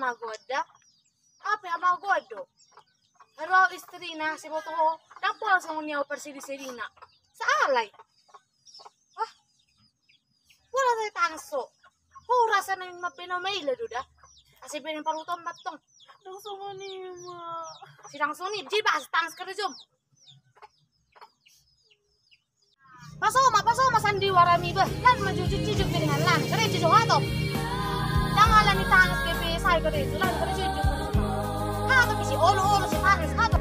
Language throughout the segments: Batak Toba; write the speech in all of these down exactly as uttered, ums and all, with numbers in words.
Mago da. Ape ama godo? Haro istrina siboto ho. Ndang pola songon i au parsidi-sidina. Saalai. Ah. Pola sai tangis ho. Ho rasa na mabena maila do da. Asa bena paruton mattong. Ndang songon i ma. Sidang songon i, jadi bahas tangis karejom. Paso ma, paso ma sandiwarami bah. Lan ma jujur jujur piringan lan. Kare jujur hato. Ndang ala ni tangis ke pe sai kare jujur lan kare jujur. Hato bisi olo olo si tangis hato.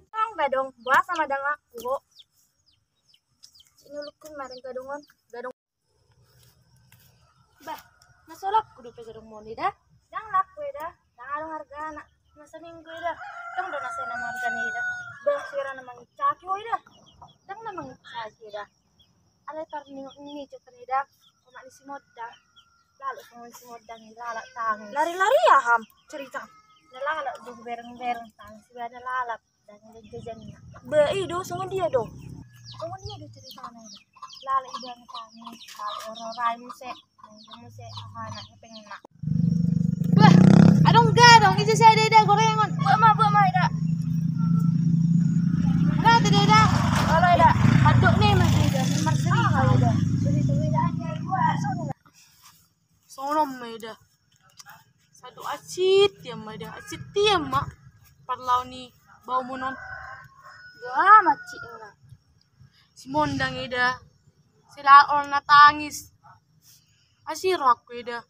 Tong gadong, boasa ma dang laku ho. Sinulukun maring gadongon, gadong. Bah, na so laku dope gadong moni da. Ndang laku eda, ndang adong argana. Na saminggu eda, tong do na sai na margana eda. Bah, sira na mangicaki ho eda. Ndang na mangicaki eda. Alai tar ni ni cekan eda. Komak ni si Mondang. Lalu songon si Mondang i lalap tangis. Lari-lari aham cerita. Na lalap do bereng-bereng tangis. Iba na lalap. Ndang eda jajanna. Ba i do songon dia do. Songon dia do ceritana i. Lalap iba na tangis. Lalap ora rai muse. Muse aha na hepengna. Bah, adong gadong ija sada eda gorengon. Buat ma, buat ma eda. Berarti eda. Kalau eda. Aduk ni masih eda. Marseri kalau eda. Songon on ma eda. Sadu acit ia ma eda, acit ia ma. Parlao ni baomu non. Ga macit na. Si Mondang eda. Si Lalap on na tangis. Asi rohakku eda.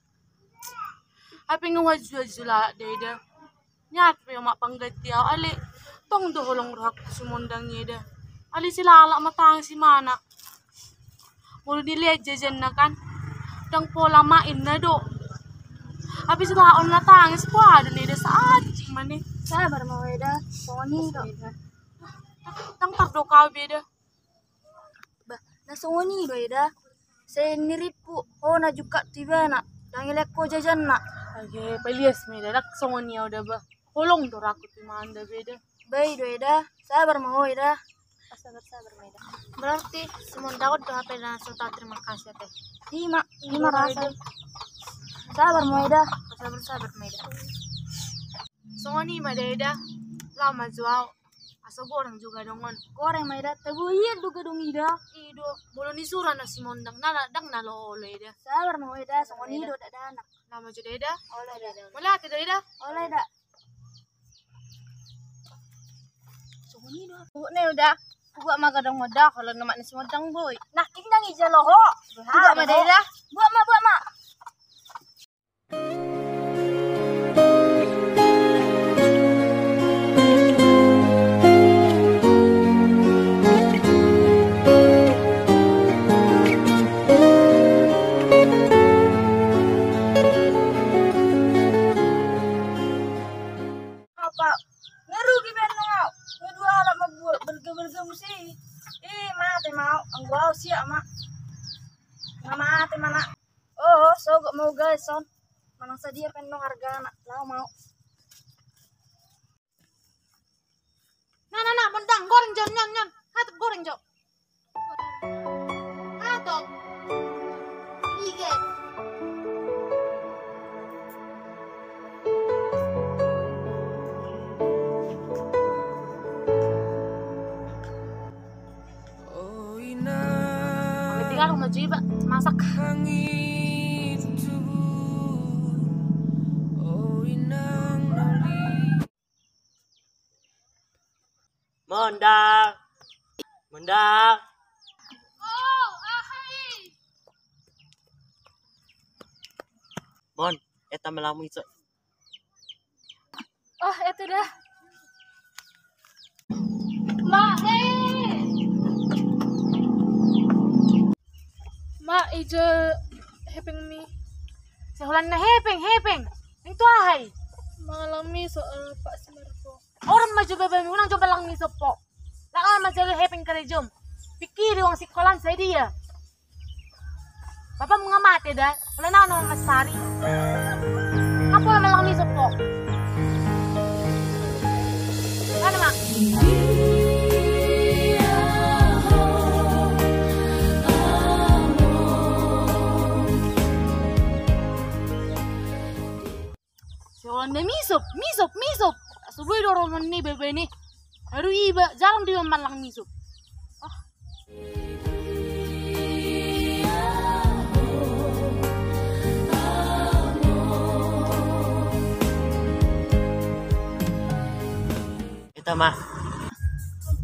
Hape nga waju-waju lalap da eda. Nyata pe omak pangganti au ale. Tong do holong rohakku si Mondang eda. Ale si Lalap ma tangis imana. Molo dilean jajanna kan. Ndang pola ma inna do. Hape si Lalap on na tangis pola do na eda saat cik mane. Sabar ma eda. Songon i do. Ndang tardok au be eda. Bah, na songon i do eda. Sai nirimpu ho na jungkat tu ibana. Ndang ilean ho jajanna. Age palias ma eda, ndang songon i au da bah. Holong do rohakku tu imana da be eda. Ba i do eda. Sabar ma ho eda. Sabar sabar ma eda. Berarti si Mondang on do hape na so tarima kasih ate. Ima, ima rasa. Sabar ma eda. Sabar sabar ma eda. Songon i ma da eda. Lao ma jo au. Aso goreng jo gadong on. Goreng ma eda, tabo ia do gadong i da. I do. Molo ni sura na si Mondang na ndang na loolo eda. Sabar ma ho eda, songon i do dakdanak. Nama jo da eda. Olo eda. Mauliate da eda. Olo eda. Songon i do. Buat ne uda. Buat ma gadong on da, kalau nama ni si Mondang boi. Nah, tinggal ijalo ho. Buat ma da eda. Buat ma, buat ma. Apa? Ngerugi be annon au. Ngerugi halak mambuat berga-berga muse i. Ih, mate ma au. Anggo au siap ma. Nga mate ma na. Oh, sogot ma uga ison. Manang sadia pe annon argana. Lao ma au. Na, na, na, Mondang, goreng jo, nyon, nyon. Hatop goreng jo. Hatop. Iget. Tinggal rumah jiba masak. Mondang. Mondang. Mon, eta ma lamu iso. Oh, eta da. Ma, eh. Ma, ija hepengmi. Sai holan na hepeng, hepeng. Nang tu aha i? Mangalami soal Pak Sumarto. Orang maju bebe unang jo balang ni sopo. Lang ma jalo hepeng karejom. Pikiri uang sikolan sadia. Bapakmu nga mate da. Ula na nama masari. Apa ula malang ni sopo. Mana, Mak? Sian na misop, misop, misop. Suboi do roha ni bebe ni. Baru iba jarang dia malang misop. Ah. Ita ma.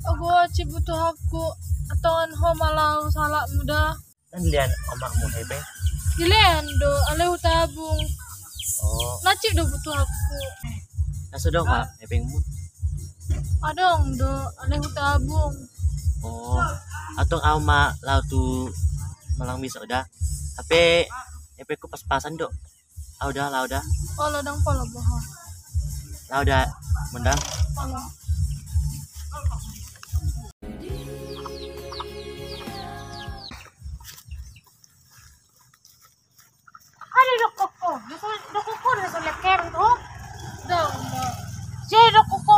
Ogo, cibutuhakku. Atongan ho malang salak muda. Kan dilean omakmu hepeng? Dilean do, alai hutabung. Oh. Nacik do butuhakku. Naso adong ma hepengmu? Adong do, alai hutabung. Oh. Antong au ma laho tu malang misop da. Hape hepengku pas-pasan do. Au da, laho da. Olo, dang polo boha. Laho da, mundang. Olo. Ada dokokko, dokokko, dokokko, dokokko. Dang, dang. Jadi dokokko.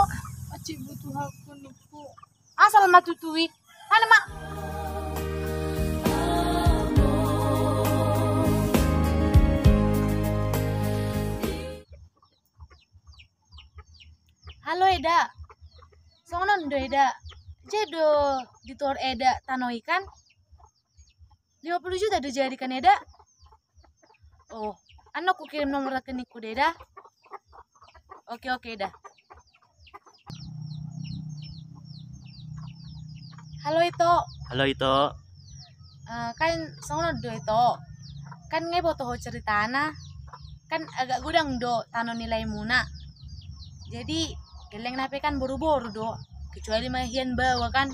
Acik butuhakku niku. Asal ma tutui. Mana, Mak? Halo, Eda. Songon on do, Eda. Jadi do dituhor Eda tano i kan? Lima puluh juta do jadi kan, Eda? Oh, annon hukirim nomor rekeningku da, Eda. Oke, oke, Eda. Halo, Ito. Halo, Ito. Eh, kan songon on do, Ito. Kan nga diboto ho ceritana. Kan agak godang do tano ni laemuna. Jadi gellengna pe kan boru-boru do, kecuali ma hian baoa kan,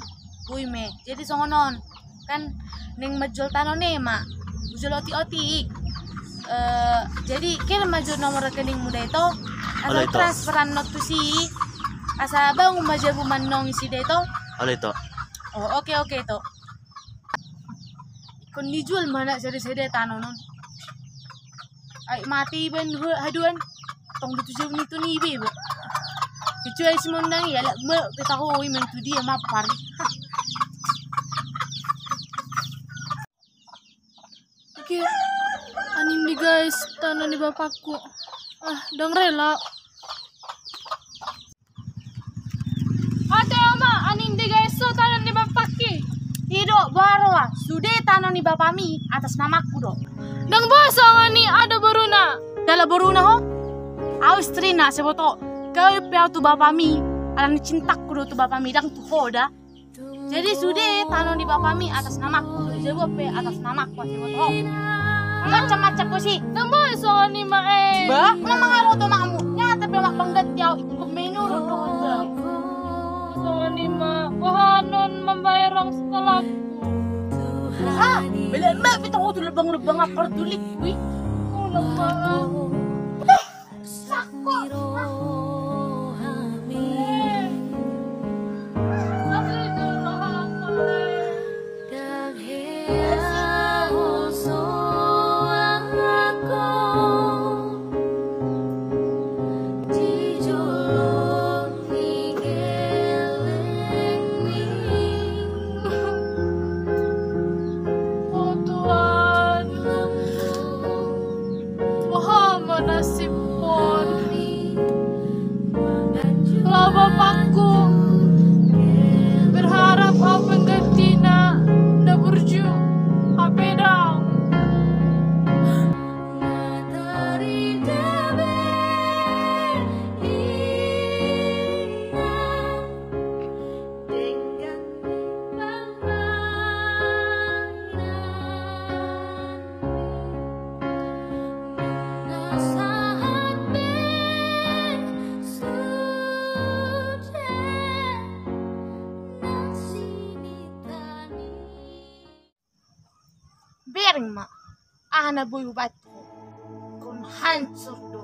boi ma i. Jadi songon on, kan naeng manjol tano ni ma, hujolo otik-otik. Eh, jadi kirim ma jo nomor rekeningmu da, Ito. Asa hutransfer annon tusi, asa bangun ma jabu mannongisi da, Ito. Olo, Ito. Oh, oke, oke, Ito. Ingkon dijual ma na sada-sada tano on. Ai mate iba haduan. Tong do tu jabu ni toni iba, iba. Kecuali si Mondang i, alak ma pe taho i, manang tu dia mampar. Oke. Aning di, guys, tano ni bapakku. Ah, dang rela. Ate, Oma, aning di, guys, so tano ni bapakki. I do, boha roha, sude tano ni bapami atas namaku do. Dang boha songon i, ada boruna. Dala boruna ho? Au istrina, sai boto. Gabe pe au tu bapami, alani cintaku do tu bapami, dang tu ho da. Jadi sude tano ni bapami atas namaku, jabu pe atas namaku, asa iboto ho. Macam-macam ho si. Dang boha songon i ma e. Bah, unang mangaruto omakmu. Nyata pe omak pangganti au, ingkon menurut dohot bah. Songon i ma, boha annon mambayar uang sekolaku. Boha, bela ma pe taho tu lubang-lubang ampar tulikku i. Unang ma. O Tuhan, boha ma nasibkon. Laho bapakku, berharap au penggantina, na burju, hape dang. Bereng ma aha na boi hubantu ho. Ingkon hancur do